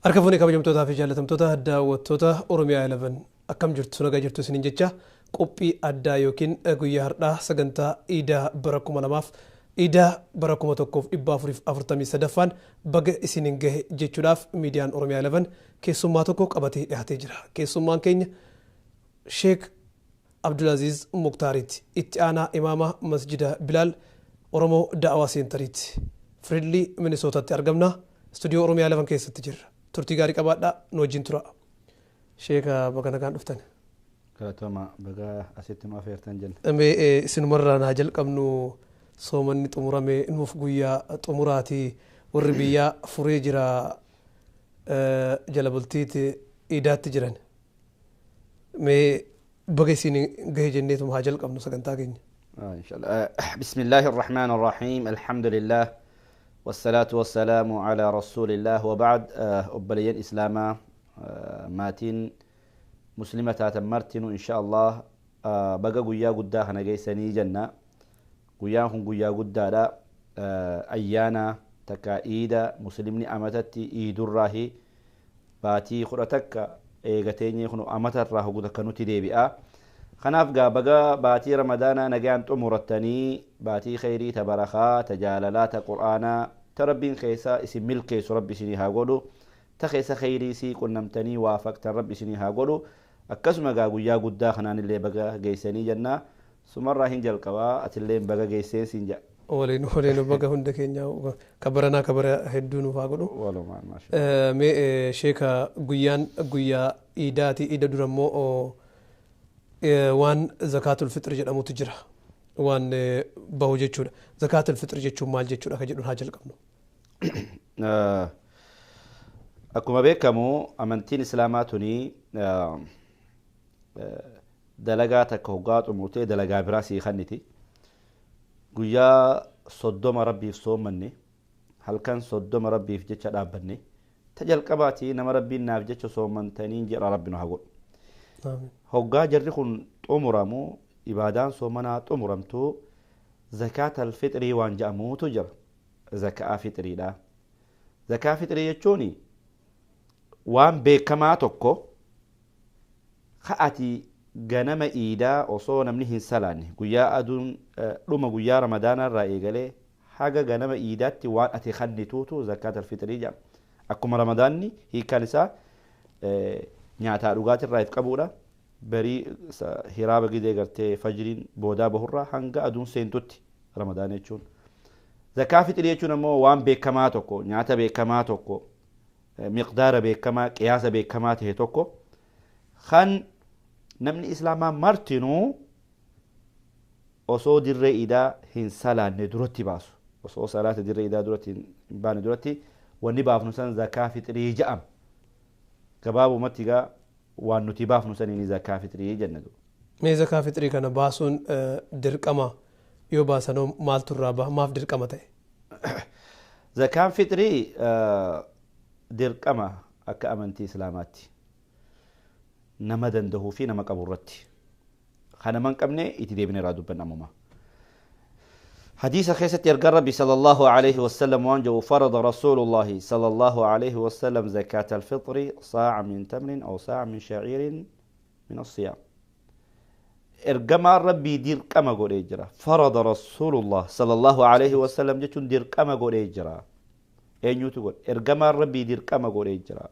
Harka fuunee kabajamtootaa fi jaallatamtoota daawwattoota Oromiyaa 11 akkam jirtu nagaa jirtu isiniin jecha qophii addaa yookiin guyyaa har'aa sagantaa iidaa bara 2000 iidaa bara 1443ffaan baga isiniin gahe jechuudhaaf miidiyaan Oromiyaa 11 keessummaa tokko qabatee dhiyaatee jira. Keessummaan keenya Sheek Abdulaziz Muktaariiti. Itti aanaa imaama Masjida Bilaal Oromoo Da'awaa Seentariiti. Fridley Minisootatti argamna. Istuudiyoo Oromiyaa 11 keessatti jirra. Turtii gaarii qabaadhaa nu wajjin tura. Sheeka baga nagaan dhuftan. Galatooma baga asitti nu afeertan jenna. Mee isinumarraa naa jalqabnu soomanni xumurame nuuf guyyaa xumuraati warri biyyaa furee jira jala bultiiti iidaatti jiran. Mee baga isin gahe jenneetuma haa jalqabnu sagantaa keenya. Inshallah. Bismillahi irrahmaan irrahiim. Alhamdulillah. والصلاة والسلام على رسول الله وبعد. أبليين إسلاما ماتين مسلمة تمرتين إن شاء الله. بقى قويا قدا هنجيسني جنة قويا هم قويا قدا لا أيانا تكايدا مسلمني أمتتي إيد الراهي باتي خرتك إيجتيني خنو أمت الراه قد كنوتي ديبئة خناف بقى باتي رمضان نجان تمرتني باتي خيري تبرخا تجاللات قرآنا تربين خيسا اسم ملكي ربي سني هاقولو تخيسا خيري سي قنمتني وافقت ربي سني هاقولو akkasuma gaa guyyaa guddaa kanaan illee baga geessanii jenna sumarraa hin jalqabaa atillee baga geesseen siin jedha. Waliin waliin baga hunda keenya kabaranaa kabara hedduu nuuf haa godhu. Walumaan maashaa. Mee sheeka guyyaan guyyaa iidaati iida dura immoo waan zakaatul fixir jedhamutu jira. Waan bahu jechuudha. Zakaatul fixir jechuun maal jechuudha ka jedhuun haa jalqabnu. Akkuma beekamu amantiin islaamaa tuni dalagaa takka hoggaa xumurtee dalagaa biraa sii kenniti. Guyyaa 30 rabbiif soommanne halkan 30 rabbiif jecha dhaabbanne ta jalqabaati nama rabbiin naaf jecha soommantaniin jedha rabbi nu haa godhu. Hoggaa jarri kun xumuramu ibaadaan soomanaa xumuramtu zakaatal fixrii waan jedhamuutu jira. Zakaa fixriidha. Zakaa fixrii jechuun waan beekamaa tokko ka'ati ganama iidaa osoo namni hin salaanne guyyaa aduun dhuma guyyaa ramadaanaa irraa eegalee haga ganama iidaatti waan ati kennituutu zakaatal fixrii jedhama. Akkuma ramadaanni hiikkaan isaa nyaataa dhugaatii irraa if qabuudha. Barii hiraaba gidee gartee fajriin boodaa bahurraa hanga aduun seentutti ramadaana jechuun. Zakaa fixrii jechuun ammoo waan beekamaa tokko nyaata beekamaa tokko miqdaara beekamaa qiyaasa beekamaa ta'e tokko kan namni islaamaa martinuu osoo dirree iidaa hin salaanne duratti baasu. Osoo salaata dirree iidaa duratti hin baane duratti wanni baafnu san zakaa fixrii jedhama. Gabaabumatti egaa waan nuti baafnu saniin zakaa fixrii jenna. Mee zakaa fixrii kana baasuun dirqama yoo baasanoo maaltu irraa baha maaf dirqama ta'e? Zakaan fixrii dirqama akka amantii islaamaatti. Nama dandahuu fi nama qabu irratti. Kana man qabne itti deebine irraa dubbanna ammoo. حديث خيسة يرقى ربي صلى الله عليه وسلم وانجو فرض رسول الله صلى الله عليه وسلم زكاة الفطر صاع من تمر أو صاع من شعير من الصيام. إرقما ربي دير كما قول إجرا فرض رسول الله صلى الله عليه وسلم جتون دير كما قول إجرا أين يتقول إرقما ربي دير كما قول إجرا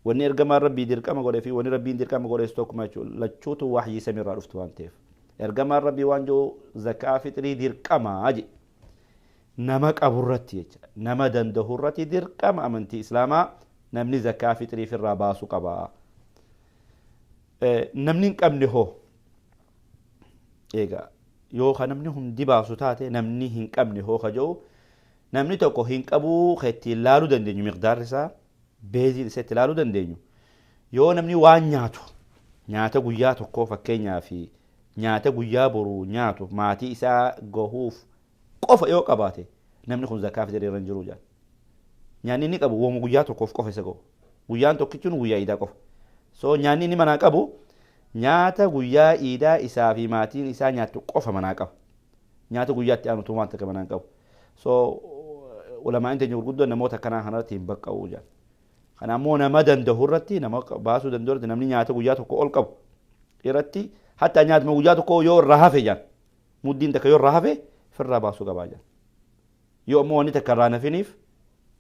وإن إرقما ربي دير كما قول في وإن ربي دير كما قول استوك ما لتشوتو وحي سمير رفتوان تيف ergamaan rabbii waan jiru zakaa fixrii dirqama jedhe. Nama qaburratti jecha nama dandahurratti dirqama amantii islaamaa namni zakaa fixrii ofirraa baasuu qaba. Namni hin qabne hoo egaa yoo ka namni hundi baasu taate namni hin qabne hoo ka jiru namni tokko hin qabuu ka ittiin laaluu dandeenyu miqdaarri isaa beeziin isa itti laaluu dandeenyu yoo namni waan nyaatu nyaata guyyaa tokkoo fakkeenyaa fi nyaata guyyaa boruu nyaatu maatii isaa gahuuf qofa yoo qabaate namni kun zakaa fixrii irra hin jiru jedha. Nyaanni inni qabu wooma guyyaa tokkoof qofa isa gahu. Guyyaan tokkichuun guyyaa iidaa qofa. So nyaanni inni manaa qabu nyaata guyyaa iidaa isaa fi maatiin isaa nyaattu qofa manaa qaba. Nyaata guyyaatti aanu waan takka manaa hin qabu. So ulamaan teenya gurguddoon namoota akkanaa kanarratti hin baqqa'u jedha. Kana ammoo nama danda'u irratti, nama baasuu danda'u irratti, namni nyaata guyyaa tokko ol qabu irratti, hatta nyaatuma guyyaa tokko yoo irraa hafe jaan, muddiin takka yoo irraa hafe firraa baasuu qabaa jaan. Yoo ammoo wanni takka irraa nafiniif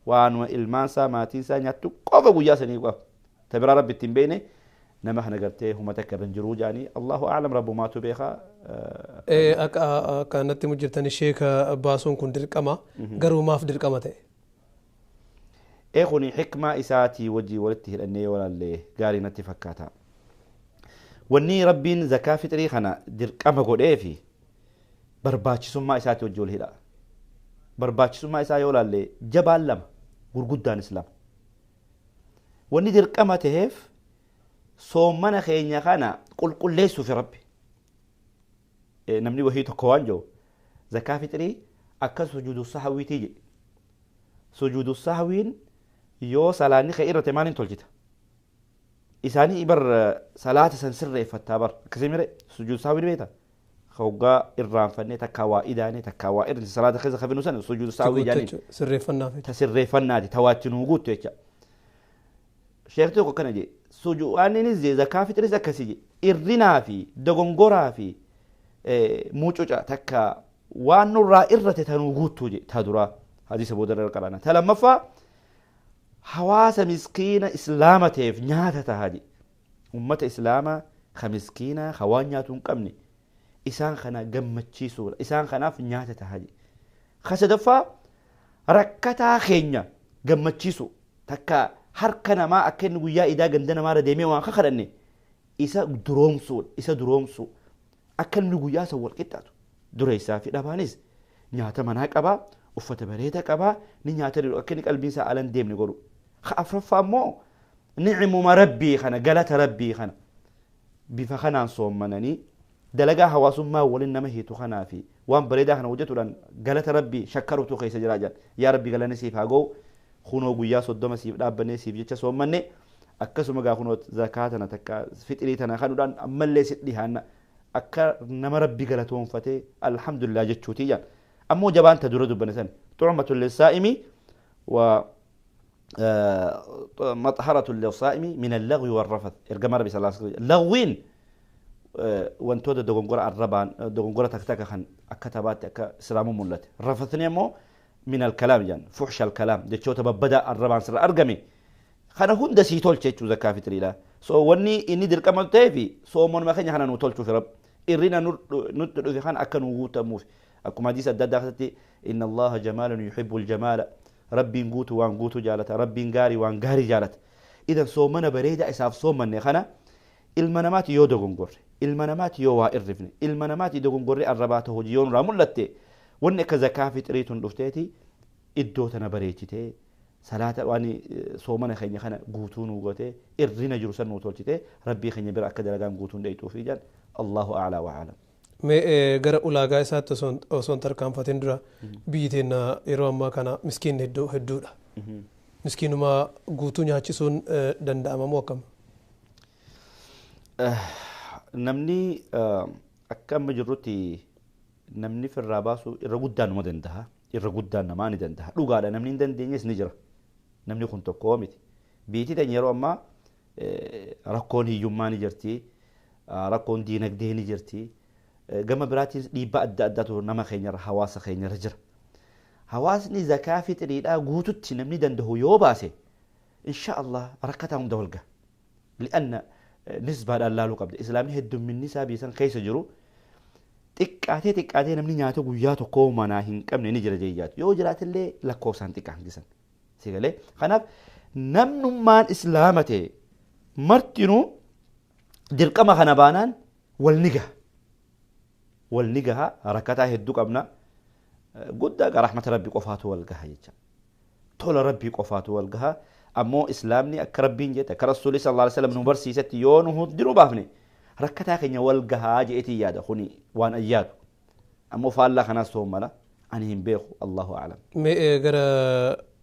waanuma ilmaansaa maatiinsaa nyaattu qofa guyyaa sanii qaba. Ta biraa rabbi ittiin beekne nama kana gartee huma takka irra hin jiruu jaanii, Allahu a'lam, rabbumaatu beekaa. Akka natti mujjirtani sheeka, baasuun kun dirqama, garuu maaf dirqama ta'e? Ee, kuni xikmaa isaatii wajjii walitti hidhannee yoo ilaalle gaarii natti fakkaata. Wanni rabbiin zakaa fixrii kana dirqama godhee fi barbaachisummaa isaatii wajjii wal hidha. Barbaachisummaa isaa yoo ilaalle jabaan lama, gurguddaanis lama. Wanni dirqama ta'eef soommana keenya kana qulqulleessuufi rabbi. Namni wahii tokko waan jiru zakaa fixrii akka sujuudu sahwiitii jedhe. Sujuudu sahwiin yoo salaanni kee irrate maaliin tolchita? Isaanii bar salaata san sirreeffattaa bar, akkasii mire? Sujuudu sahwiin beekta? Hoggaa irraanfannee takkaa waa idaane, takkaa waa irri salaata keessa kafinu sana sujuudu sahwii jaaniin. Sirreeffannaaf. Ta sirreeffannaati, ta waatti nuu guuttu jecha. Sheekti tokko akkana jedhe, waan innis jedhe zakaa fixris akkasii jedhe, irrinaa fi dogongoraa fi mucuca takka waan nurraa irrate tanuu guuttuu jedhe ta duraa, hadiisa booda irra qarana. Ta lammaffaa hawaasa miskiina islaama ta'eef nyaata taha jedhe. Ummata islaamaa ka miskiinaa ka waan nyaatu hin qabne isaan kana gammachiisuudha. Isaan kanaaf nyaata taha jedhe. Ka sadaffaa rakkataa keenya gammachiisu, takka harka namaa akka inni guyyaa idaa ganda namaarra deemee waan kakadhanne isa duroomsuudha. Isa duroomsuu akka inni guyyaa san wal qixxaatu, dureessaa fi dhabaanis nyaata manaa qabaa, uffata bareeda qabaa, ni nyaata akka inni qalbiin isaa ala hin deemne godhu. Ka afuraffaa immoo nicimuma rabbii kana, galata rabbii kana bifa kanaan soommananii dalagaa hawaasummaa waliin nama hiitu kanaa fi waan bareedaa kana hojjetuudhaan galata rabbii shakkarutu keessa jira jedhan. Yaa rabbi, galanni siif haa ga'u, kunoo guyyaa 30 siif dhaabbannee siif jecha soommanne, akkasuma gaa kunoo zakaa tana takka fixrii tana kanuudhaan ammallee si dhihaanna, akka nama rabbi galatoonfatee alhamdulillah jechuutii jedhan. Ammoo jabaan ta dura dubbanne san, tu'matun lissaa'imi wa maxharatun lissaa'imi min allagwi warrafath. Ergama rabbi sallallahu alaihi wasallam, lagwiin wantoota dogongora arrabaan, dogongora takka takka kan akka taphaatti akka islaamuu mul'ate. Rafathni ammoo min alkalaam jedhan, fuxsha alkalaam, jechoota babbadaa arrabaan sirra argame kana hunda sii tolche jechuu zakkaa fitriidha. So wanni inni dirqama ta'eefi soomonuma keenya kana nu tolchuuf, rab irrina nutti dhufe kana akka nu guutamuuf. Akkuma hadiisa adda addaa keessatti, inna allaha jamaalun yuhibbu aljamaala, rabbiin guutu waan guutuu jaalata, rabbiin gaarii waan gaarii jaalata. Idan soomana bareedaa isaaf soomanne kana ilma namaati yoo dogongorre, ilma namaati yoo waa irrifne, ilma namaati dogongorre arrabaa ta'u hojii yoo nurraa mul'atte, wanni akka zakaa fixrii tun dhufteeti iddoo tana bareechitee salaata waan soomana keenya kana guutuu nuu gootee irrina jiru san nuu tolchitee rabbii keenya bira akka dalagaan guutuun dheeyxuufi jedhan. Allahu a'laa wa a'lam. Mee gara ulaagaa isaatti osoo hin tarkaanfatin dura, biyyi teenya yeroo ammaa kana miskiinni hedduu hedduudha. Miskiinuma guutuu nyaachisuun danda'ama moo akkam? Namni akka amma jirrutti namni firraa baasuu irra guddaan numa danda'a. Irra guddaan namaa ni danda'a. Dhugaadha, namni hin dandeenyes ni jira. Namni kun tokko miti. Biyyi teenya yeroo ammaa rakkoon hiyyummaa ni jirti. Rakkoon diinagdee ni jirti. Gama biraatiin dhiibbaa adda addaatu nama keenyarra, hawaasa keenyarra jira. Hawaasni zakaa fixriidhaa guututti namni danda'u yoo baase, insha Allah rakkataa hunda wal gaha. Li'anna nisbaadhaan laaluu qabda. Islaamni heddumminni isaa biyya san keessa jiru xiqqaatee xiqqaatee namni nyaata guyyaa tokkoo manaa hin qabne ni jira jeeyyaatu. Yoo jiraatillee lakkoofsaan xiqqaa hangisan. Si galee? Kanaaf namnummaan islaama ta'e martinuu dirqama kana baanaan wal ni gaha. Wal ni gaha, rakkataa hedduu qabna. Guddaa gaa rahmata rabbii qofaatu wal gaha jecha. Tola rabbii qofaatu wal gaha. Ammoo islaamni akka rabbiin jette, akka rasuulli sallallahu alaihi wasallam nu barsiisetti yoo nu hundinuu baafne rakkataa keenya wal gahaa je'eetii yaada, kuni waan ayyaadu. Ammoo faallaa kanaas ta'uu mala, ani hin beeku, Allahu a'lam. Mee gara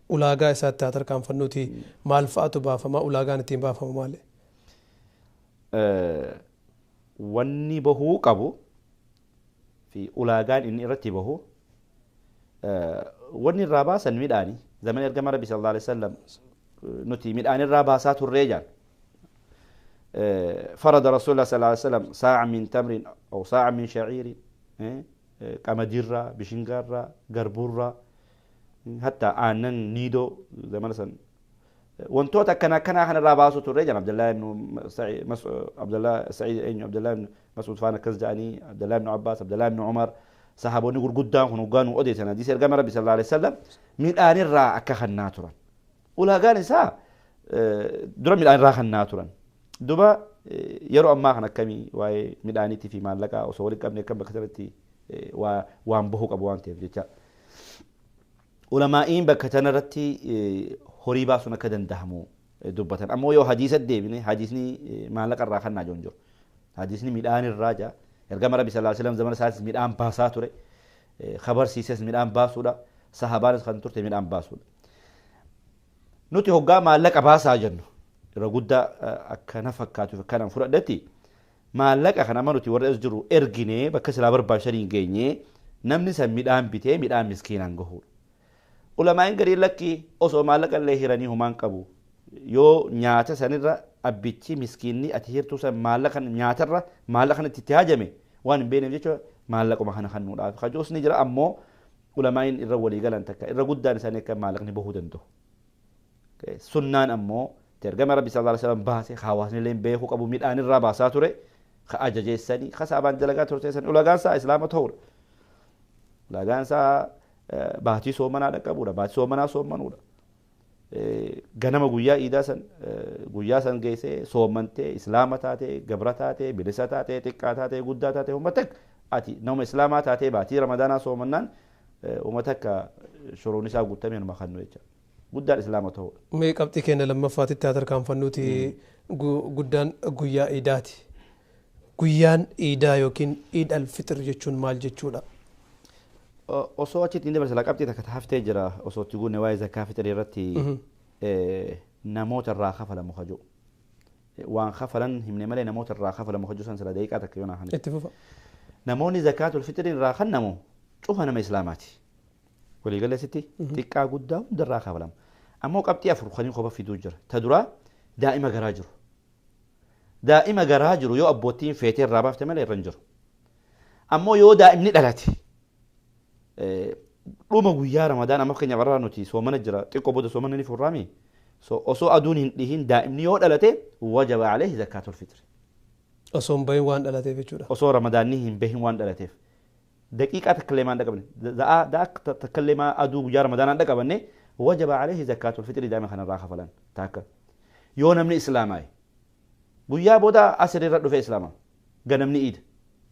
ulaagaa isaatti haa tarkaanfannuuti, maal fa'atu baafama, ulaagaan ittiin baafamu maali? Wanni bahuu qabu fi ulaagaan inni irratti bahu, wanni irraa baasan midhaani. Zaman ergama rabbi sallallahu alaihi wasallam Nuti midhaan irraa baasaa turree jaan. فرض رسول الله صلى الله عليه وسلم صاع من تمر أو صاع من شعير، قمديرة بشنجارة قربورة حتى آنن نيدو زمان سن وانتوتا كنا كنا خنا راباسو تريجان عبد الله بن سعيد عبد الله سعيد اين عبد الله بن مسعود فانا كزجاني عبد الله بن عباس عبد الله بن عمر صحابوني غرغدان خنو غانو اوديتنا دي سير ربي صلى الله عليه وسلم من آن را اكا خنا تورن ولا غاني سا درا من آن را خنا تورن دوبا يرو اما خنا كمي واي ميدانيتي في مالقا وسوري قبل كم بكتبتي وان بهو قبوان تيف جتا علماء بكتنا رتي horii baasuun akka danda'amu dubbatan. Ammoo yoo hadiisa deebine hadiisni maallaqa irraa kan naajoon jiru. Hadiisni midhaan irraa jaa. Ergama Rabbi sallallahu alaihi wasallam zamana isaatis midhaan baasaa ture. Khabarsiises midhaan baasuudha. Sahabaanis kan turte midhaan baasuudha. Nuti hoggaa maallaqa baasaa jennu irra guddaa akkana fakkaatuuf akkanaan fudhadhetti maallaqa kana amma nuti warra as jiru erginee bakka silaa barbaachisan hin geenye namni san midhaan bitee midhaan miskiinaan gahuudha. Ulamaan garii lakki osoo maallaqa illee hiranii humaan qabu yoo nyaata sanirra abbichi miskiinni ati hirtuu san maallaqa nyaatarra maallaqa kanatti itti haajame waan hin beekneef jecha maallaquma kana kennuudhaaf kajoos ni jira. Ammoo ulamaan irra walii galan takka irra guddaan isaanii akka maallaqni bahuu danda'u. Sunnaan ammoo ergama Rabbi sallallahu alaihi wasallam baase hawaasni illee beekuu qabu midhaan irraa baasaa ture ka ajajeessanii ka saabaan dalagaa turteessan ulagaan isaa islaama ta'uudha. Ulagaan isaa baatii soomanaa dhaqqabuudha. Baatii soomanaa soomanuudha. Ganama guyyaa iidaa san guyyaa san geessee soomantee islaama taatee gabra taatee bilisa taatee xiqqaa taatee guddaa taatee uummata ati nama islaamaa taatee baatii ramadaanaa soomannaan uummata akka shuruun isaa guutamee numa kennu jecha. Guddaan islaama ta'uudha. Mee qabxii keenya lammaffaatitti haa tarkaanfannuuti guddaan guyyaa iidaati. Guyyaan iidaa yookiin iid al-fixir jechuun maal jechuudha? Osoo achitti hin dabarse qabxii takka haftee jira osoo itti guunne waa'ee zakaa fixrii irratti namoota irraa kafalamu kajoo. Waan kafalan himne malee namoota irraa kafalamu kajoo san sila daqiiqaa takka yoo naahan. Itti fufa. Namoonni zakaatul fixrii irraa kennamu cufa nama islaamaati. Waliigalee sitti xiqqaa guddaa hundarraa kafalama. Ammoo qabxii afur kan qofa fiduu jira. Ta duraa daa'ima garaa jiru. Daa'ima garaa jiru yoo abboottiin feetee irraa baafte malee irra hin jiru. Ammoo yoo daa'imni dhalate dhuma guyyaa ramadaan amma fakkeenyaaf irraa nuti soomana jira xiqqoo booda soomana ni furraami. Osoo aduun hin dhihin daa'imni yoo dhalate wajaba alayhi zakaatul fitri. Osoo hin bahin waan dhalateef jechuudha. Osoo ramadaanni hin bahin waan dhalateef. Daqiiqaa takka illee maan dhaqabne da'a takka illee maa aduu guyyaa ramadaanaan dhaqabanne wajaba alayhi zakaatul fitri daa'ima kanarraa kafalan taakka. Yoo namni islaamaaye guyyaa booda asirra dhufe islaama ganamni iida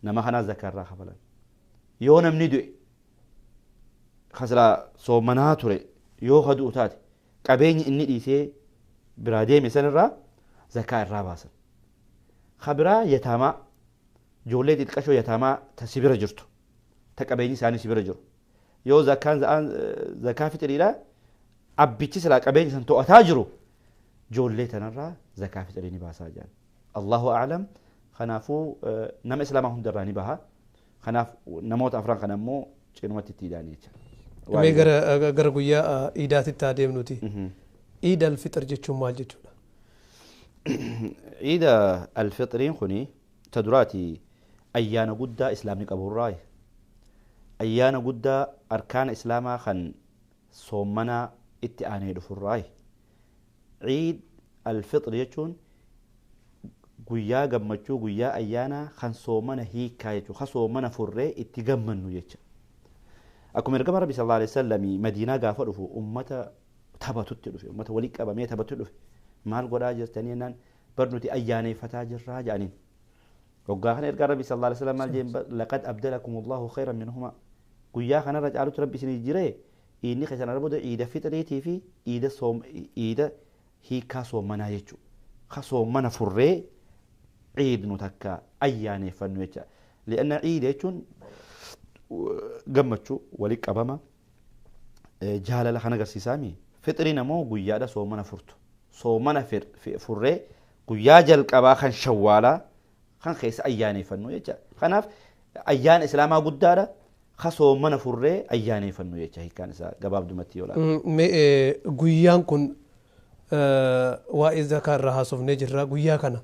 nama kanaa zakaarraa kafalan. Yoo namni du'e kasala soomanaa ture yoo kadu'u taate qabeenyi inni dhiisee biraa deeme sanirraa zakaa irraa baasan. Kabiraa yataamaa ijoollee xixiqqashoo yataamaa ta sibira jirtu ta qabeenyi isaanii sibira jiru. Yoo zakaan zakaa fixiriidha abbichi silaa qabeenyi san to'ataa jiru ijoollee tanarraa zakaa fixrii ni baasaa jiran. Allahu a'lam. Kanaafuu nama islaamaa hundarraa ni baha. Kanaaf namoota afran kana immoo cinumatti itti hidhaanii jecha. Mee gara guyyaa iidaatitti haa deemnuti. Iid al-fixr jechuun maal jechuudha? Iida al-fixriin kuni ta duraati ayyaana guddaa islaamni qaburraa ayyaana guddaa arkaana islaamaa kan soommanaa itti aanee dhufurraa. Iid al-fixr jechuun guyyaa gammachuu guyyaa ayyaanaa kan soomana hiikaa jechuudha. Kan soomana furree itti gammannu jecha. Akkuma ergama Rabbi sallallahu alaihi wasallam Madiinaa gaafa dhufu ummata taphatutti dhufe ummata walii qabamee taphatutti dhufe maal godhaa jirtanii jennaan bar nuti ayyaaneeffataa jirraa jedhaniin. Waggaa kana ergaa Rabbi sallallahu alaihi wasallam maal jeen laqad abdalakum Allahu khayran minhuma guyyaa kanarra caalutti Rabbi isinii jiree inni keessan irra booda iida fixriitii fi iida soom iida hiikaa soomanaa jechuudha. Ka soomana furree ciidnu takka ayyaaneeffannu jecha. Li'anna ciida jechuun gammachuu walii qabama jaalala kan agarsiisaami. Fixriin ammoo guyyaadha soomana furtu. Soomana furree guyyaa jalqabaa kan shawwaalaa kan keessa ayyaaneeffannu jecha. Kanaaf ayyaana islaamaa guddaadha. Ka soomana furree ayyaaneeffannu jecha hiikkaan isaa gabaabdumatti yoo ilaalu. Guyyaan kun Waa'ee zakaa irraa haasofnee jirra. Guyyaa kana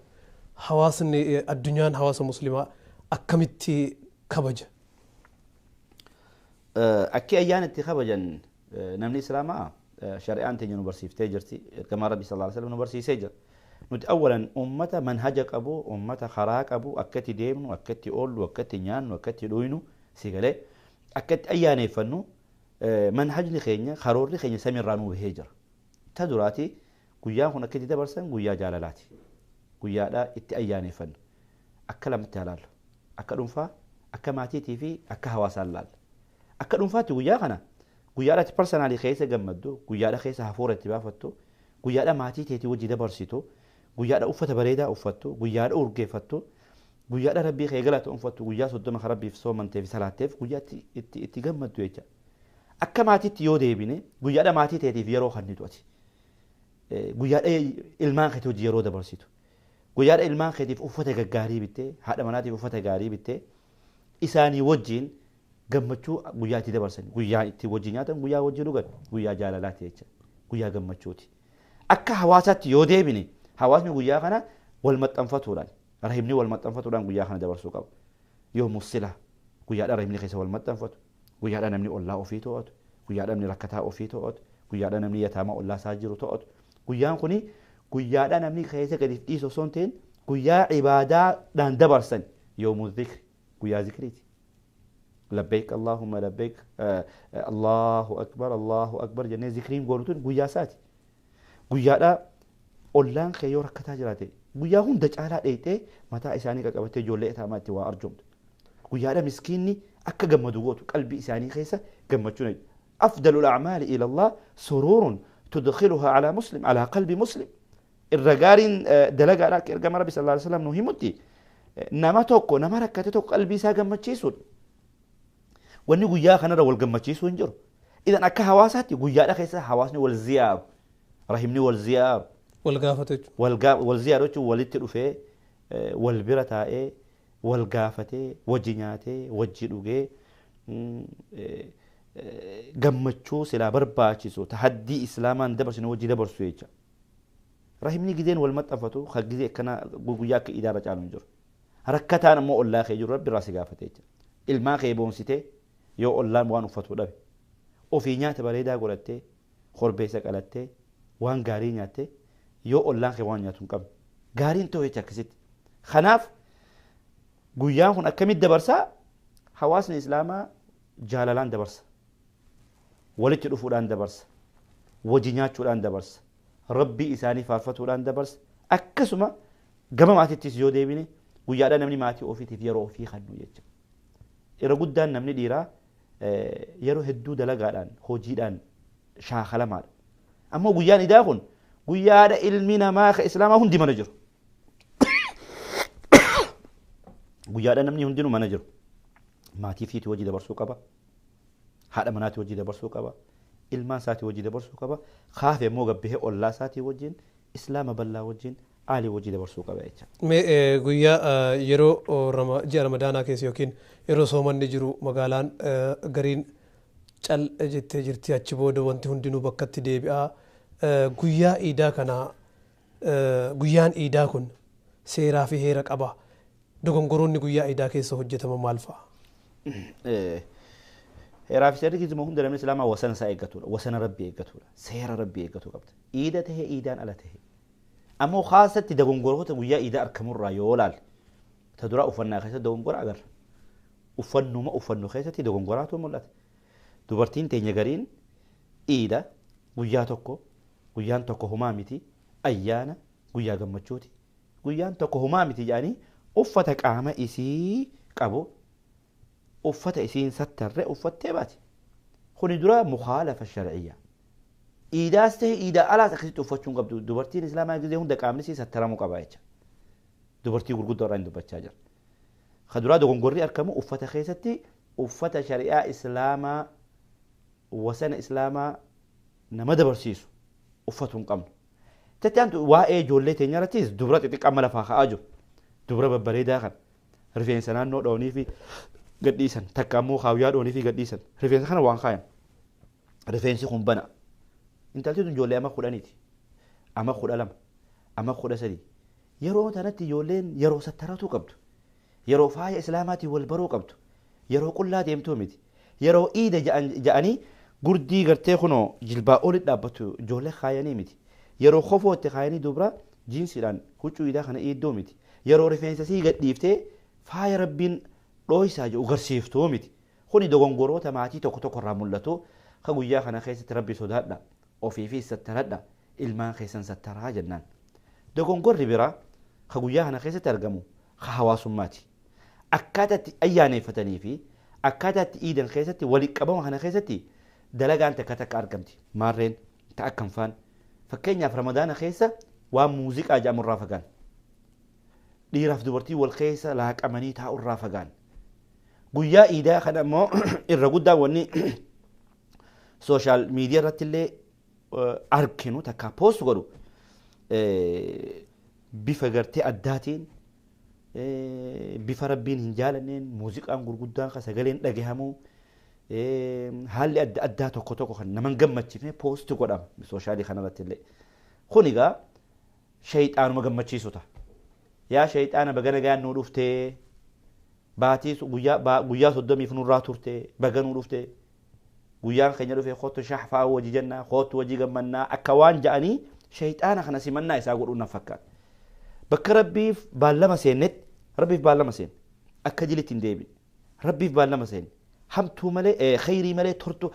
hawaasni addunyaan hawaasa muslimaa akkamitti kabaja? Akki ayyaana itti kabajan namni islaamaa shari'aan teenya nu barsiiftee jirti. Ergamaa Rabbi sallallahu alaihi wasallam nu barsiisee jira. Nuti awwalan ummata manhaja qabu, ummata karaa qabu, akka itti deemnu, akka itti oollu, akka itti nyaannu, akka itti dhuynu, si galee akka itti ayyaaneeffannu manhajni keenya karoorri keenya samiirraa nu bahee jira. Ta duraati guyyaan kun akka itti dabarsan guyyaa jaalalaati. Guyyaadhaa itti ayyaaneeffannu. Akka lamatti ilaallu. Akka dhuunfaa, akka maatiitii fi akka hawaasaan laalla. Akka dhuunfaatti guyyaa kana guyyaadhaatti parsanaalii keessa gammaddu, guyyaadha keessa hafuura itti baafattu, guyyaadha maatii teetii wajji dabarsitu, guyyaadha uffata bareedaa uffattu, guyyaadha urgeeffattu, guyyaadha rabbii kee galata uffattu, guyyaa 30 kan rabbiif soomantee fi salaatteef guyyaa itti gammaddu jecha. Akka maatiitti yoo deebine guyyaadha maatii teetiif yeroo kennitu ati. Guyyaadha ilmaan keetii wajji yeroo dabarsitu. Guyyaadha ilmaan keetiif uffata gaggaarii bittee, haadha manaatiif uffata gaarii bittee, isaanii wajjin gammachuu guyyaa itti dabarsan, guyyaa itti wajjin nyaatan, guyyaa wajjin dhugan, guyyaa jaalalaati jecha, guyyaa gammachuuti. Akka hawaasaatti yoo deebine hawaasni guyyaa kana wal maxxanfatuudhaan, rahimni wal maxxanfatuudhaan guyyaa kana dabarsuu qaba. Yoo musila guyyaadha rahimni keessa wal maxxanfatu, guyyaadha namni ollaa ofii to'atu, guyyaadha namni rakkataa ofii to'atu, guyyaadha namni yataamaa ollaa isaa jiru to'atu. Guyyaan kuni guyyaadha namni keessa gadi dhiisu osoo hin ta'in guyyaa ibaadaadhaan dabarsan yoomuu zikri, guyyaa zikriiti. Labbeek Allahumma labbeek, Allahu akbar Allahu akbar jennee zikriin goonu tun guyyaa isaati. Guyyaadha ollaan kee yoo rakkataa jiraate guyyaa hunda caalaa dheeyxee mataa isaanii qaqqabattee ijoollee yataamaa itti waa arjoomtu. Guyyaadha miskiinni akka gammadu gootu qalbii isaanii keessa gammachuun. Afdalul a'maali ila Allah suruurun tudkhiluhaa ala muslim ala qalbi muslim. Irra gaariin dalagaadha akka ergama Rabbi sallallahu alaihi wasallam nu himutti nama tokko nama rakkate tokko qalbii isaa gammachiisuudha. Wanni guyyaa kanarra wal gammachiisuu hin jiru. Idan akka hawaasaatti guyyaadha keessa hawaasni wal ziyaaru, rahimni wal ziyaaru. Wal gaafatu jechuudha. Wal ziyaaru jechuun walitti dhufee, wal bira taa'ee, wal gaafatee, wajji nyaatee, wajji dhugee, gammachuu silaa barbaachisu tahaddii islaamaan dabarsinu wajji dabarsu jecha. Rahimni gizeen wal maxxanfatu kan gizee akkana guyyaa akka idaarra caalu hin jiru. Rakkataan ammoo ollaa kee jiru rabbi irraa si gaafate jecha. Ilmaan kee boonsitee yoo ollaan waan uffatu dhabe ofii nyaata bareedaa godhattee korbeessa qalattee waan gaarii nyaattee yoo ollaan kee waan nyaatu hin qabne gaariin ta'u jecha akkasitti. Kanaaf guyyaan kun akkamitti dabarsaa? Hawaasni islaamaa jaalalaan dabarsa, walitti dhufuudhaan dabarsa, wajji nyaachuudhaan dabarsa, rabbii isaanii faarfatuudhaan dabarsa. Akkasuma gama maatiittis yoo deebine guyyaadhaa namni maatii ofiitiif yeroo ofii kennu jecha. Irra guddaan namni dhiiraa yeroo hedduu dalagaadhaan hojiidhaan shaakalamaadha. Ammoo guyyaan idaa kun guyyaadha ilmi namaa ka islaamaa hundi mana jiru. Guyyaadha namni hundinuu mana jiru. Maatii fiitii hojii dabarsuu qaba. Haadha manaatii hojii dabarsuu qaba. Ilmaan isaatii hojii dabarsuu qaba. Kaafe immoo gabbihee ollaa isaatii wajjin, islaama bal'aa wajjin, aalii hojii dabarsuu qaba jecha. Mee guyyaa yeroo ji'a Ramadaanaa keessa yookiin yeroo soomanni jiru magaalaan gariin cal jettee jirti, achi booda wanti hundinuu bakkatti deebi'aa. Guyyaa iidaa kana guyyaan iidaa kun seeraa fi heera qaba. Dogongoroonni guyyaa iidaa keessa hojjetaman maal fa'a? Heeraa fi seerri gizuma hunda namni islaamaa wasana isaa eeggatudha. Wasana rabbii eeggatudha. Seera rabbii eeggatuu qabda. Iida tahee iidaan ala tahee. Ammoo khaasatti dogongoroota guyyaa iidaa argamurraa yoo ilaalle ta duraa uffannaa keessatti dogongora agarra. Uffannuma uffannu keessatti dogongoraatu mul'ata. Dubartiin teenya gariin iida guyyaa tokko, guyyaan tokko homaa miti, ayyaana guyyaa gammachuuti. Guyyaan tokko homaa miti jedhanii uffata qaama isii qabu uffata isiin sattarre uffattee baati. Kuni dura mukhaalafa shar'iyyaa. Iidaas ta'e iidaa alaas akkasitti uffachuu hin qabdu. Dubartiin islaamaa gizee hunda qaamni isii sattaramuu qaba jecha. Dubartii gurguddoo irraa hin dubbachaa jira. Ka duraa dogongorri argamu uffata keessatti uffata shari'aa islaamaa wasana islaamaa nama dabarsiisu uffatu hin qabnu. Tatti aantu waa'ee ijoollee teenya irrattis dubra xixiqqaa amma lafaa ka'aa jiru. Dubra babbareedaa kana rifeensa naannoo dhoonii fi gadhiisan takka ammoo kaawyaa dhoonii fi gadhiisan rifeensa kana waan kaayan. Rifeensi kun bana. Intalti tun ijoollee amma 10ti. Ama 12 ama 13 yeroo tanatti ijoolleen yeroo sattaratu qabdu. Yeroo faaya islaamaatiin wal baruu qabdu. Yeroo qullaa deemtuu miti. Yeroo iida ja'anii gurdii gartee kunoo jilbaa oli dhaabbattu ijoollee kaayanii miti. Yeroo kofootti kaayanii dubra jiinsiidhaan huccuu iidaa kana iiddoo miti. Yeroo rifeensa sii gadhiiftee faaya rabbiin dhooysaa jedhu garsiiftuu miti. Kuni dogongoroota maatii tokko tokko irraa mul'atu ka guyyaa kana keessatti rabbi sodaadha. Ofii fi sattaradha. Ilmaan keessan sattaraa jennaan. Dogongorri biraa ka guyyaa kana keessatti argamu ka hawaasummaati. Akkaataa itti ayyaaneeffatanii fi akkaataa itti iidan keessatti walitti qabama kana keessatti dalagaan takka takka argamti. Maarreen ta akkam faan. Fakkeenyaaf Ramadaana keessa waan muuziqaa jedhamu irraa fagaan. Dhiiraaf dubartii wal keessa laaqamanii taa'u irraa fagaan. Guyyaa iidaa kana immoo irra guddaan wanni sooshaal miidiyaa irratti illee arginu takka poost godhu bifa gartee addaatiin bifa rabbiin hin jaalanneen muuziqaan gurguddaan kan sagaleen dhagahamu haalli adda addaa tokko tokko kan nama hin gammachiifne poost godhama sooshaalii kanarratti illee. Kun egaa shayxaanuma gammachiisu ta'a. Yaa shayxaana baga nagaan nuu dhuftee baatii guyyaa 30 nurraa turtee baga nuu dhuftee guyyaan keenya dhufee kootu shahfaa wajii jennaa kootu wajii gammannaa akka waan ja'anii shayxaana kana simannaa isaa godhuun nan fakkaata. Bakka rabbiif baallama seennetti rabbiif baallama seenne akka jilitti hin deebine rabbiif baallama seenne hamtuu malee khayrii malee tortu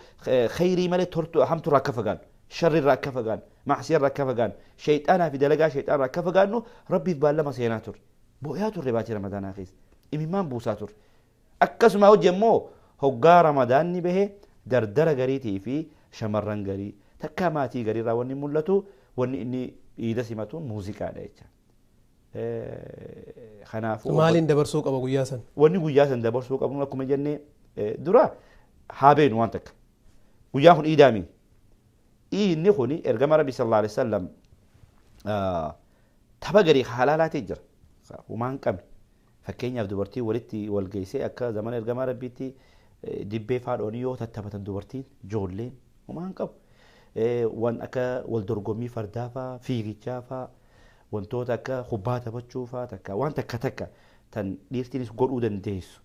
khayrii malee tortu hamtuurraa akka fagaannu sharriirraa akka fagaannu macsiyaarraa akka fagaannu shayxaanaa fi dalagaa shayxaanarraa akka fagaannu rabbiif baallama seenaa turre boo'aa turre baatii ramadaanaa keessa imimmaan buusaa turre akkasuma hojii immoo hoggaa ramadaanni bahe dardara gariitii fi shamarran garii takka maatii gariirraa wanni mul'atu wanni inni iida simatu muuziqaadha jecha. Kanaafuu Maaliin dabarsuu qaba guyyaa san? Wanni guyyaa san dabarsuu qabnu akkuma jennee dura haa beenu waan takka. Guyyaan kun iidaami. Iidni kun ergama Rabbi sallallahu alaihi wasallam tapha garii halaalaatii jira. Humaa hin qabne. Fakkeenyaaf dubartii walitti wal geessee akka zamana ergamaa Rabbiitti dibbee faadhoonii yoo tattaphatan dubartiin ijoolleen humaa hin qabu. Waan akka wal dorgommii fardaa faa fiigichaa faa wantoota akka kubbaa taphachuu faa takka waan takka takka tan dhiirtiinis godhuu dandeessu.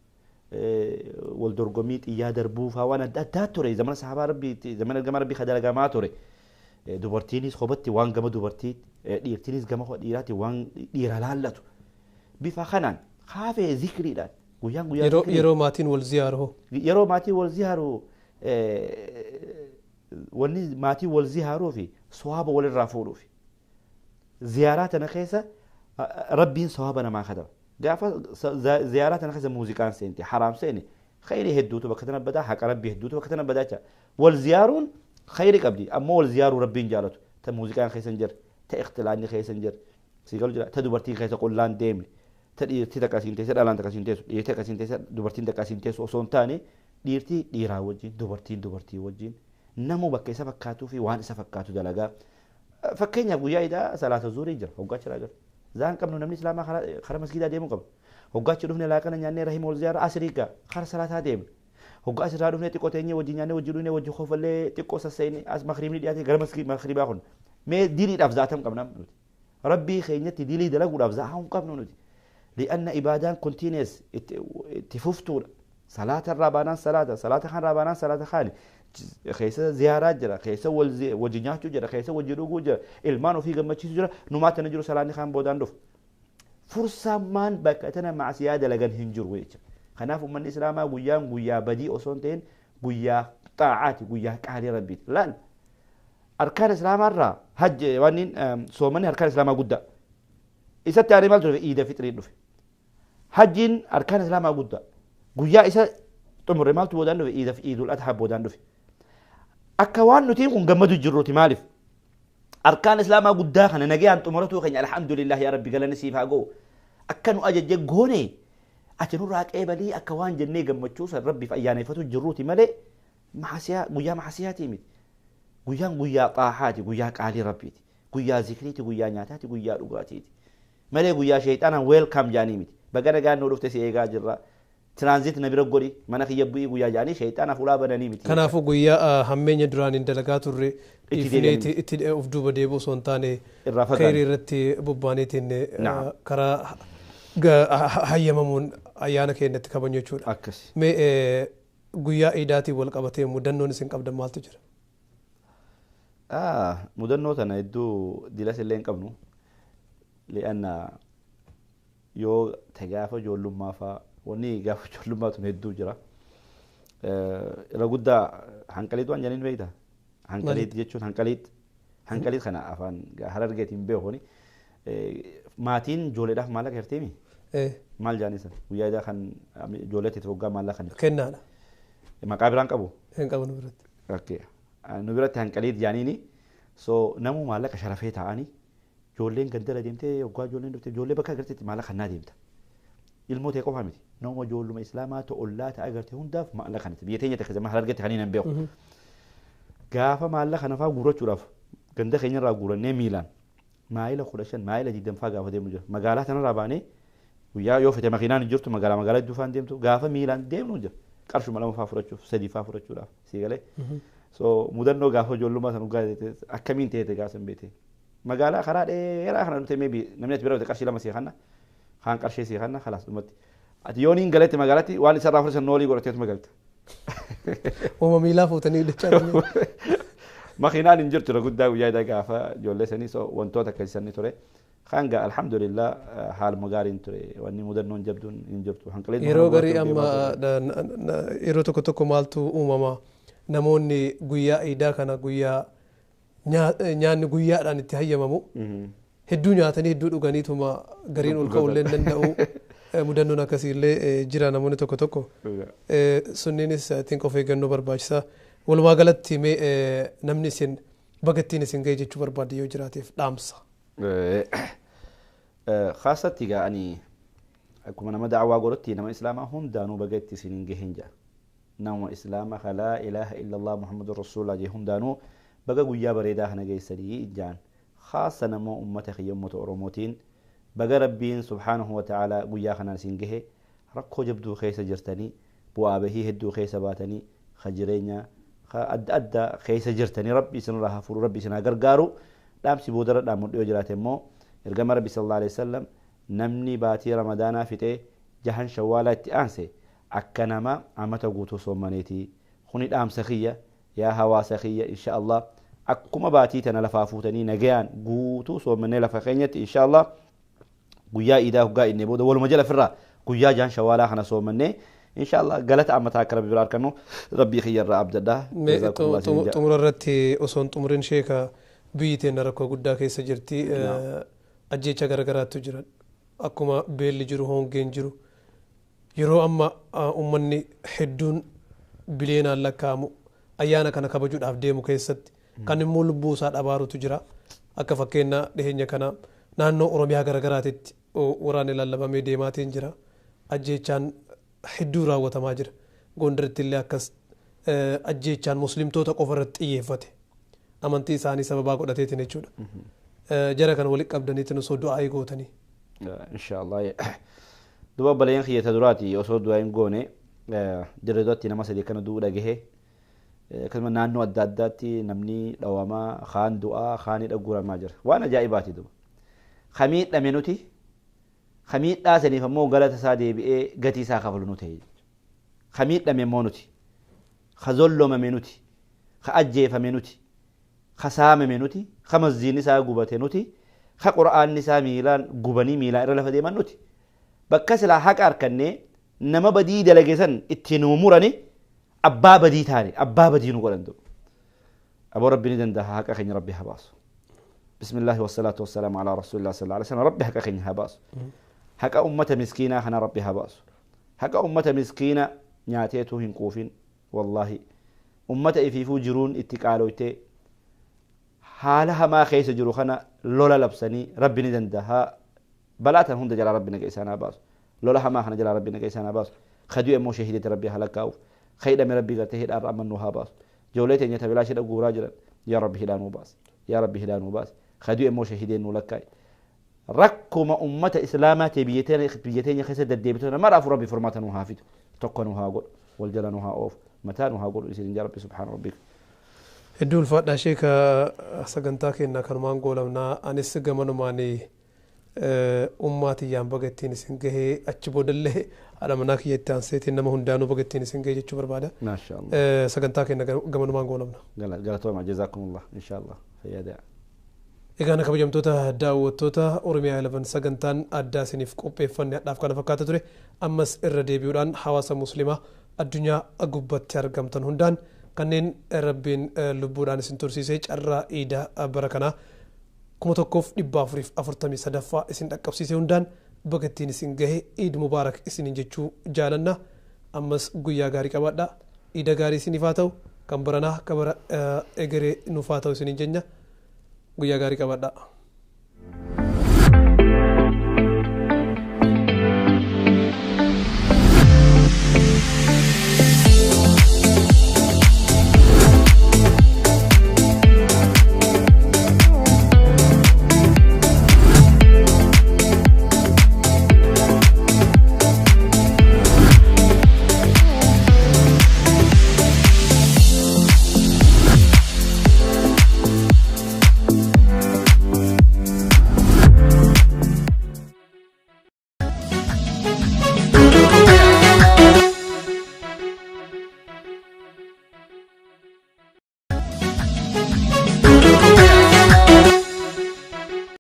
Wal dorgommii xiyyaa darbuu faa waan adda addaa ture zamana sahabaa Rabbii zamana ergamaa Rabbii dalagamaa ture. Dubartiinis kophatti waan gama dubartii dhiirtiinis gama dhiiraatti waan dhiira laallatu. Bifa kanaan kaafee zikriidhaan guyyaan guyyaa Yeroo maatiin wal ziyaaru hoo? Yeroo maatiin wal ziyaaru wanni maatiin wal ziyaaruu fi sawaaba walirraa fuudhuufi. Ziyaaraa tana keessa rabbiin sawaaba namaa kataba. Gaafa ziyaaraa tana keessa muuziqaan seente haraam seene khayrii hedduutu bakka tana badaa haqa rabbii hedduutu bakka tana badaa jecha. Wal ziyaaruun khayrii qabdi ammoo wal ziyaaruu rabbiin jaalatu. Ta muuziqaan keessa hin jirre ta ikhtilaanni keessa hin jirre siigalu jira ta dubartiin keessa qullaan deemne ta dhiirti takka siin teesse dhalaan takka siin teessu dhiirti takka siin teesse dubartiin takka siin teessu osoo hin taane dhiirti dhiiraa wajjin dubartiin dubartii wajjin namu bakka isa fakkaatuu fi waan isa fakkaatu dalagaa. Fakkeenyaaf guyyaa idaa salaata zuurii jira hoggaa jira agarra. Zaan qabnu namni islaamaa karaa masgiidaa deemuu qaba. Hoggaa achi dhufne laaqana nyaannee rahima wal ziyaara asrii gaa karaa salaataa deemna. Hoggaa asirraa dhufne xiqqoo teenyee wajjin nyaannee wajjin dhufne wajjin kofallee xiqqoo sasseene as makriibni dhiyaatee gara makriibaa kun. Mee diliidhaaf zaatam qabna nuti. Rabbii keenyatti dilii dalaguudhaaf zaa'aa hin qabnu nuti. Li'anna ibaadaan continuous itti fuftuudha. Salaata irraa baanaan salaata, salaata kan irraa baanaan salaata kaani. Keessa ziyaaraa jira, keessa wajji nyaachuu jira, keessa wajji dhuguu jira, ilmaan ofii gammachiisuu jira, numaa tana jiru salaanni kaan boodaan dhufu. Fursammaan bakka tana maasiyaa dalagan hin jiru jecha. Kanaaf uummanni Islaamaa guyyaan guyyaa badii osoo hin ta'in guyyaa xaacaati, guyyaa qaalii rabbiiti. Laal arkaan Islaamaa irraa hajji waan soomanni arkaan Islaamaa guddaa. Isatti aanee maaltu dhufe? Iida fixrii dhufe. Hajjiin arkaan Islaamaa guddaa. Guyyaa isa xumurre maaltu boodaan dhufe? Iida fi Iidul Adhaa boodaan dhufe. Akka waan nutiin kun gammadu jirruuti maaliif? Arkaan Islaamaa guddaa kana nagayaan xumuratuu keenya alhamdulillah yaa Rabbi galanni siif haa ga'u. Akka nu ajajje goone ati nurraa qeebalii akka waan jennee gammachuu san Rabbiif ayyaaneffatu jirruuti malee maasiyaa guyyaa maasiyaatii miti. Guyyaan guyyaa xaahaati guyyaa qaalii Rabbiiti. Guyyaa zikriiti guyyaa nyaataati guyyaa dhugaatiiti. Malee guyyaa sheexaanaan weelkaam jaanii miti. Baga nagaan nu dhufte si eegaa jirra. Tiraanzit na bira godhi mana kiyya bu'ii guyyaa jedhanii shayxaana fuulaa bananii miti. Kanaafuu guyyaa hammeenya duraan hin dalagaa turre dhiifneeti itti of duuba deebi'u osoo hin taane khayrii irratti bobbaaneetiin karaa hayyamamuun ayyaana keenyatti kabajnu jechuudha. Akkasi. Mee guyyaa iidaatiin wal qabatee mudannoon isin qabdan maaltu jira? Mudannoo tana hedduu dilas illee hin qabnu. Li'anna yoo ta gaafa ijoollummaa fa'aa wanni gaafa ijoollummaa tun hedduu jira. Irra guddaa hanqaliit waan jedhaniin beektaa? Hanqaliit jechuun hanqaliit hanqaliit kana afaan Harargeetiin beekuni. Maatiin ijoolleedhaaf maallaqa hirteemi? Maal jedhanii san guyyaa idaa kan ijoollee teetiif waggaa maallaqa kan Kennaadha. Maqaa biraan qabu? Hin qabu nu biratti. Okay. Nu biratti hanqaliit jedhaniini. So namuu maallaqa sharafee taa'anii ijoolleen gandara deemtee waggaa ijoolleen dhuftee ijoollee bakka agarteetti maallaqa kannaa deemta. Ilmoo ta'e qofaa miti. Nama ijoolluma islaamaa ta'e ollaa ta'e agarte hundaaf maallaqa kanatti. Biyya teenya takka zaman Harargeetti kan hin beeku. Gaafa maallaqa kana fa'aa guurrachuudhaaf ganda keenyarraa guurannee miilaan maayila 15 maayila 20 fa'aa gaafa deemnu jira. Magaalaa tanarraa baanee guyyaa yoo fete makiinaan hin jirtu magaalaa magaalaa hedduu fa'aan deemtu gaafa miilaan deemnu jira. Qarshuma 2 fa'aa fudhachuuf 3 fa'aa fudhachuudhaaf sii galee. So mudannoo gaafa ijoollummaa san dhugaa akkamiin ta'e gaafa san beekte. Magaalaa karaa dheeraa kana dhufte maybe namni ati bira dhufte qarshii 2 sii kanna kaan qarshii sii kanna khalaas dhumatti. Ati yoon hin galetti magaalaatti waan isarraa fudhatan noolii godhateetu magalta. Uuma miilaa fuutanii dachaa. Makiinaan hin jirtu guddaa guyyaa idaa gaafa ijoollee sanii so wantoota akkasii sanii ture. Hanga alhamdulillah haaluma gaariin ture wanni mudannoon jabduun hin jirtu. Yeroo garii amma yeroo tokko tokko maaltu uumama namoonni guyyaa iidaa kana guyyaa nyaanni guyyaadhaan itti hayyamamu hedduu nyaatanii hedduu dhuganiituma gariin ol ka'uu illee danda'u. Mudannoon akkasiillee jira namoonni tokko tokko. Sunniinis ittiin of eeggannoo barbaachisaa. Walumaa galatti mee namni isin baga ittiin isin ga'e jechuu barbaadde yoo jiraateef dhaamsa. Khaasatti egaa ani akkuma nama da'awaa godhutti nama islaamaa hundaanuu baga itti isin hin gahin jedha. Nama islaamaa laa ilaaha illallah Muhammadur Rasuulullah jee hundaanuu baga guyyaa bareedaa kana geessanii jaan. Khaasa nama ummata kiyya ummata Oromootiin baga Rabbiin subhaanahu wa ta'ala guyyaa kanaan isin gahe rakkoo jabduu keessa jirtanii bu'aa bahii hedduu keessa baatanii ka jireenya adda addaa keessa jirtanii Rabbi isinirraa haa fuudhu Rabbi isin haa gargaaru. Dhaamsi boodarra dhaamu dhiyoo jiraate immoo ergama Rabbi sallallahu alaihi wasallam namni baatii Ramadaanaa fixee jahan shawwaalaa itti aanse akka nama amata guutuu soommaneeti. Kuni dhaamsa kiyya yaa hawaasa kiyya insha Allah akkuma baatii tana lafaa fuutanii nagayaan guutuu soommannee lafa keenyatti insha Allah guyyaa iidaa hoggaa inni booda waluma jala firraa guyyaa jahan shawwaalaa kana soommannee insha Allah galata ammataa akka Rabbi biraa argannu Rabbii kiyya irraa abdadha. Xumura irratti osoo hin xumurin sheeka biyyi teenya rakkoo guddaa keessa jirti. Ajjeecha garagaraatu jira. Akkuma beelli jiru hongeen jiru. Yeroo amma uummanni hedduun bileenaan lakkaa'amu ayyaana kana kabajuudhaaf deemu keessatti kan immoo lubbuu isaa dhabaarutu jira. Akka fakkeenya dhiheenya kana naannoo Oromiyaa garagaraatitti waraanni lallabamee deemaatiin jira. Ajjeechaan hedduu raawwatamaa jira. Gondaritti illee akkas ajjeechaan muslimtoota qofa irratti xiyyeeffate. Amantii isaanii sababaa godhateetiin jechuudha. Jara kana walitti qabdaniitiin osoo du'aa gootanii. Inshaallah. Duba obboleeyyan kiyya duraati osoo du'aa hin goone dirreetti nama sadii kana du'uu dhagahe. Akkasuma naannoo adda addaatti namni dhawamaa kaan du'aa kaan hidha jira. Waan ajaa'ibaati duba. Kamiidhame nuti kamiidhaa saniif ammoo galata isaa deebi'ee gatii isaa kafalu nu ta'e. Kamiidhame immoo nuti. Ka zollomame nuti. Ka ajjeefame nuti. Ka saamame nuti. Ka masjiidni isaa gubate nuti. Ka qura'aanni isaa miilaan gubanii miilaan irra lafa deeman nuti. Bakka silaa haqa harkannee nama badii dalage san ittiin nu murani abbaa badii taane abbaa badii nu godhan duba. Aboo Rabbi ni danda'a haqa keenya Rabbi haa baasu. Bismillaahi wassalaatu wassalaamu alaa rasuulillah sallallahu alaihi wasallam Rabbi haqa keenya haa baasu. Haqa ummata miskiinaa kana Rabbi haa baasu. Haqa ummata miskiina nyaateetu hin quufin wallaahi. Ummata ifiifuu jiruun itti qaaloytee haala hamaa keessa jiru kana lola labsanii Rabbi ni danda'a. Balaa tan hunda jalaa Rabbi naga isaan haa baasu. Lola hamaa kana jalaa Rabbi naga isaan haa baasu. Kaduu immoo shahiidatti Rabbi haa lakkaa'uuf. Khayidhame Rabbi gartee hidhaarra amannuu haa baasu. Ijoollee teenya tabilaa ishee guuraa jiran yaa Rabbi hidhaa nuu baasi. Yaa Rabbi hidhaa nuu baasi. Kaduu immoo shahiideen nuu lakkaa'i. Rakkuma ummata islaamaa ta'e biyya teenya keessa deddeebitu maraafuu Rabbi furmaata nuu haa fidu. Tokko nu haa godhu, wal jala nu haa oofu, mataa nu haa godhu isin yaa Rabbi subhaana rabbik. Hedduu ulfaadhaa sheeka, sagantaa keenya kanumaan goolamnaa. Anis gamanumaan ummaa tiyyaan baga ittiin isin gahee, achi boodallee haadha manaa kiyya itti aanseetiin nama hundaanuu baga ittiin isin gahee jechuu barbaada. Maasha Allah. Sagantaa keenya gamanumaan goolamna. Galatooma, jazakumullah, insha Allah fayyadaa. Egaan kabajamtoota daawwattoota Oromiyaa 11, sagantaan addaa isiniif qopheeffanne hadhaaf kana fakkaata ture. Ammas irra deebi'uudhaan hawaasa muslimaa addunyaa gubbatti argamtan hundaan, kanneen Rabbiin lubbuudhaan isin tursiisee carraa iidaa bara kanaa 1443ffaa isin dhaqqabsiise hundaan baga ittiin isin gahe, Iid Mubaarak isiniin jechuu jaalanna. Ammas guyyaa gaarii qabaadha. Iida gaarii isiniif haa ta'u, kan baranaa ka bara egeree nuuf haa ta'u isiniin jenna. Guyyaa gaarii qabaadha.